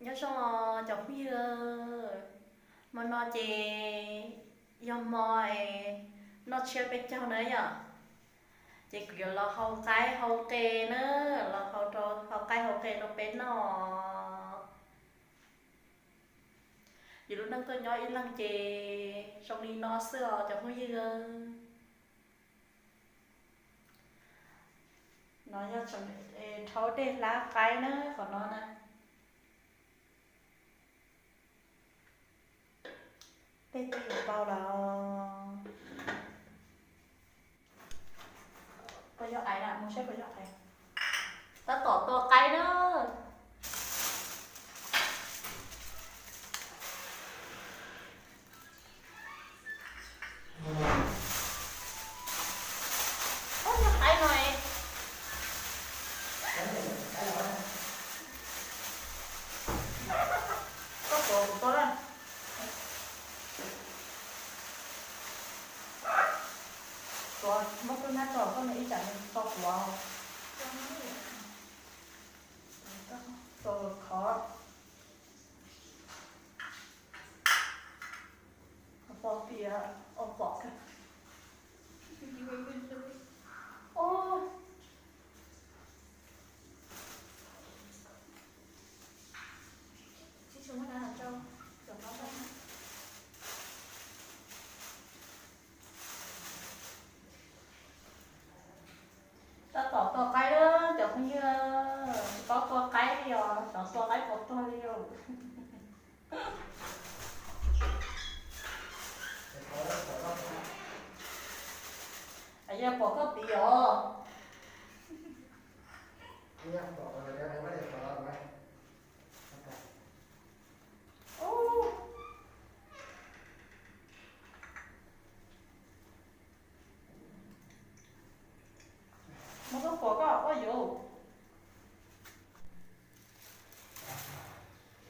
Nyob zoo cov phooj ywg, hmo no ces yog hmo noj tsiab peb caug na yom, ces kuv yuav los hau qaib hau qe na, los hau rau, hau qaib hau qe rau peb noj. Yus lub neej tuaj nyob ib leeg ces zoo li no xwb os cov phooj ywg. No yog tseem rhaub dej hlab qaib na, qhov no na. Dej twb yuav tau lawm. Puas yog aiv na, mus saib puas yog aiv. Tab tom tua qaib na. Ub, yog qaib no es. Koj tuav kuv tua na. Tuav muab koj nab tso, koj nws ib tsam nws tso tuav. Tso khov. Pom tias, o, pom kawg. Ub. Tab tom tua qaib lawm cov phooj ywg, tsis paub tua qaib li os, xyov tua qaib puas tuag li os. Yog pom koj tid os. Muab koj puas koj ua yuv.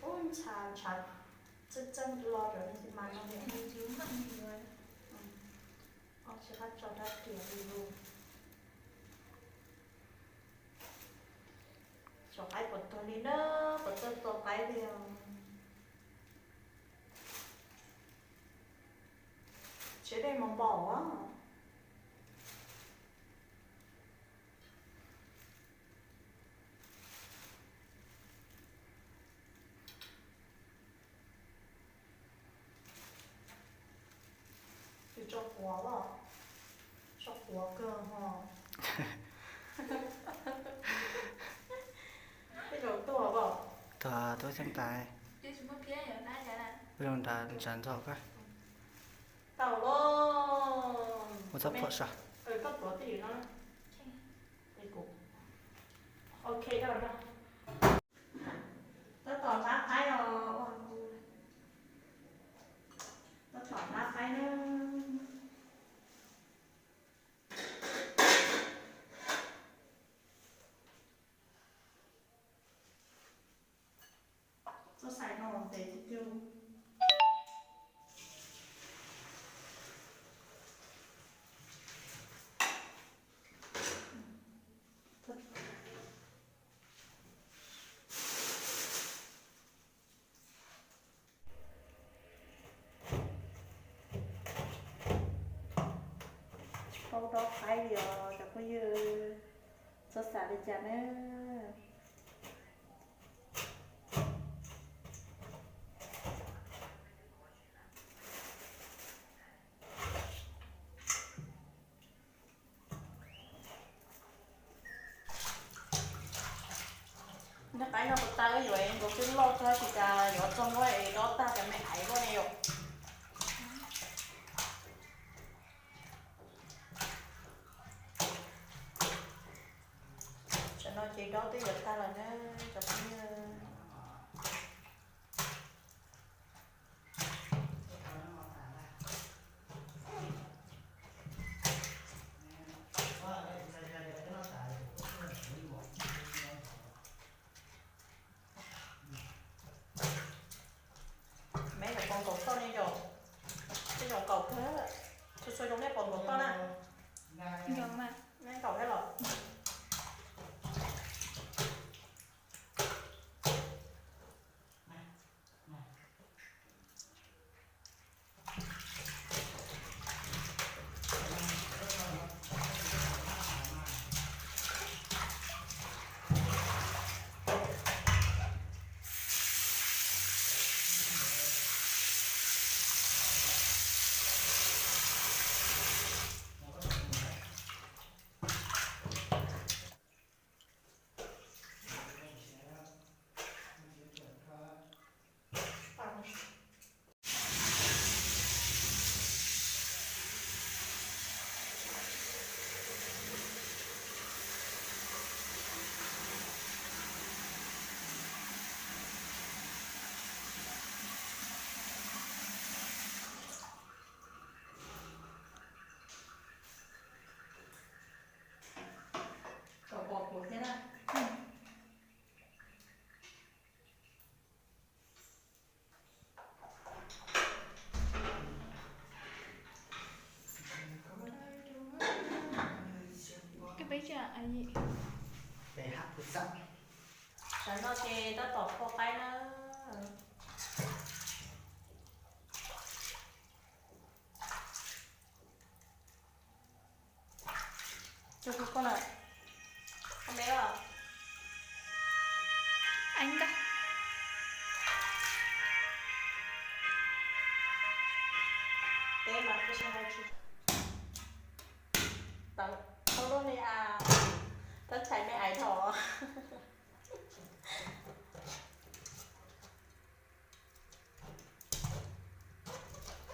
Ub, ntshav, ntshav txawj txawj los rau mas no. Tsis qab tso rab riam li lus. Tso qaib puas tuag li na, puas txawj tua qaib li os. Siab dej mos npaum a. Tsis tso quav los? Tso quav kawg ho. Tej zaum tuag los? Tuag, tuag xyoo tas. Ua zoo nrad, nrad ntxog koj. Tau los. Ua txhob phuam soj. Koj tuav twj ywm no. Ok, tab tom hlab qaib os. Tab tom hlab qaib na. Txoj xais no ntev tiag tiag. Tsis paub dob qaib li os cov phooj ywg, txhob xav li cas na. Neb qaib no puas tau, yuav nkaus twb loj tag tsis tas yuav txog muab es dob tag cov me aiv luaj ne yom. Tsam no ces dob twb yuav tag lawm na cov phooj ywg. Meb yuav pom nkaum toj ne yom? Tej zaum nkaum kawg, txhua txhua zoo nej pom nkaum toj na. Meb nkaum thiab los? Peb hab kuj txawm. Tam no ces tab tom phua qaib na. Cov koj na, me los, eeb nkag. Peb mas kuj sib hais tsis tau lub li as, tab chais me aiv dhau.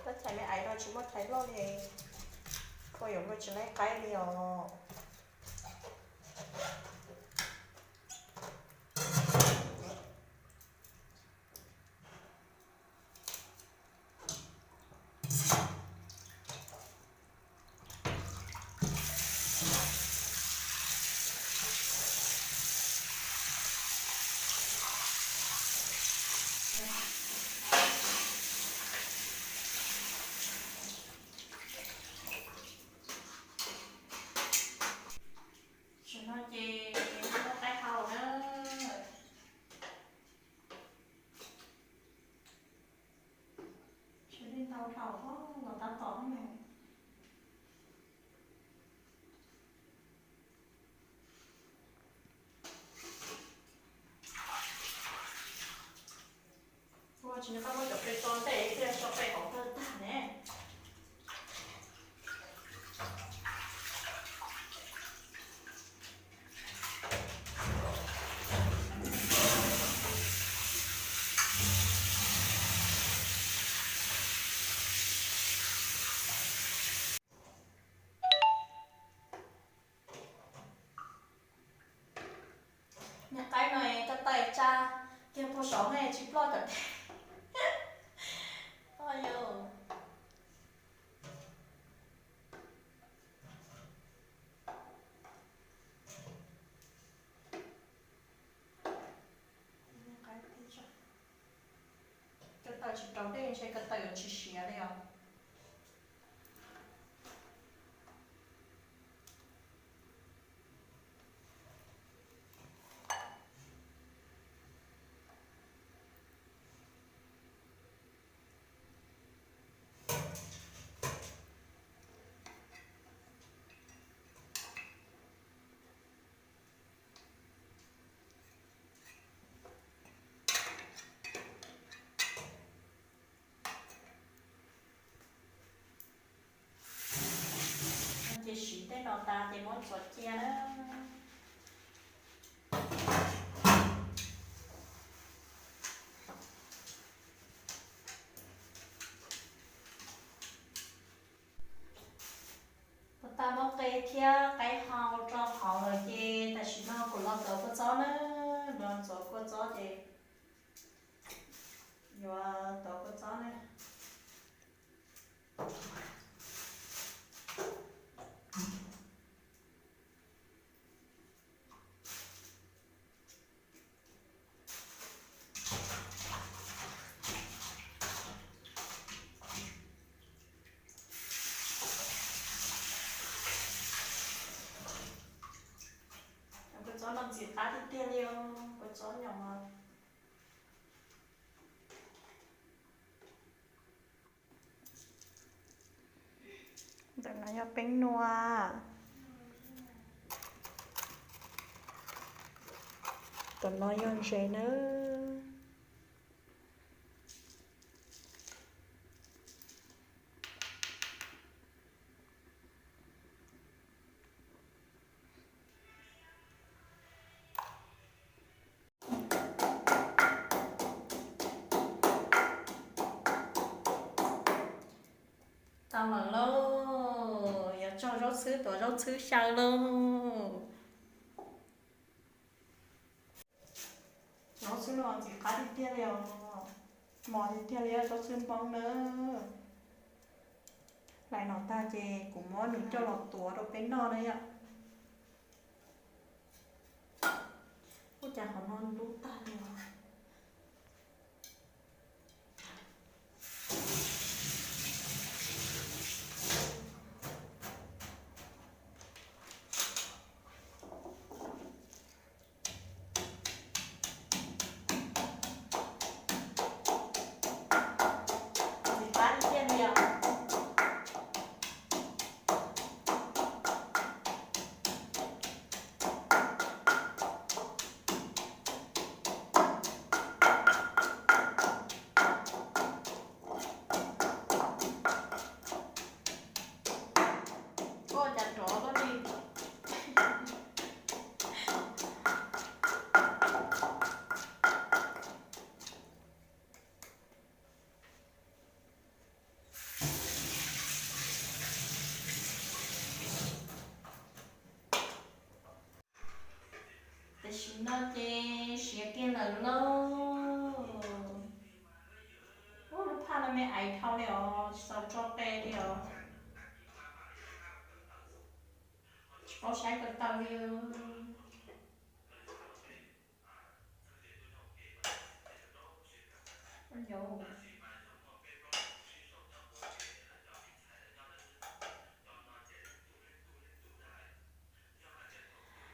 Tab chais me aiv dhau tsis muaj chais loj li, koj yuav muaj tsis laib qaib li os. Tam no ces muab qaib hau na. Sawv daws ntau dhau los tab tom ne. Ua tsis nco qab muab cov peb tso ntej thiaj tso peb hauv tag tag ne. Niag qaib no ko taw tsa kiag puag saud ne tsis ploj cov tes. Yog ko taw tsis rau dej ntshe ko taw yuav tsis siav li os. Ces siv tej no tas ces muab ntxuav cia na. Tau muab qe thiab qaib hau rau hauv lawm ces tam sim no kuv los ntxuav kua txob na. Los ntxuav kua txob ces yuav ntxuav kua txob na. Kua txob no ntxim qab tiag tiag li os, kua txob nyoos. Ntawm no yog peeb nua, ntawm no yog ntses nawb. Tau lawm lauj, yuav tso zaub txhwb tuav zaub txhwb xyaw lauj. Zaub txhwb no ntxim qab tiag tiag li os, mos tiag tiag li zaub txhwb Hmoob nawb. Hlais no tag ces kuv muab nws coj los tuav rau peb noj na yom. Ua cas qhov no lub tag li os. Ais dhau li os, tsis tau tso qe li os. Tsis paub saib ko taw li.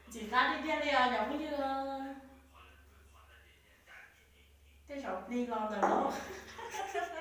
Ntxim qab tiag tiag li os cov phooj ywg. Tej zaum plig los ntawm no.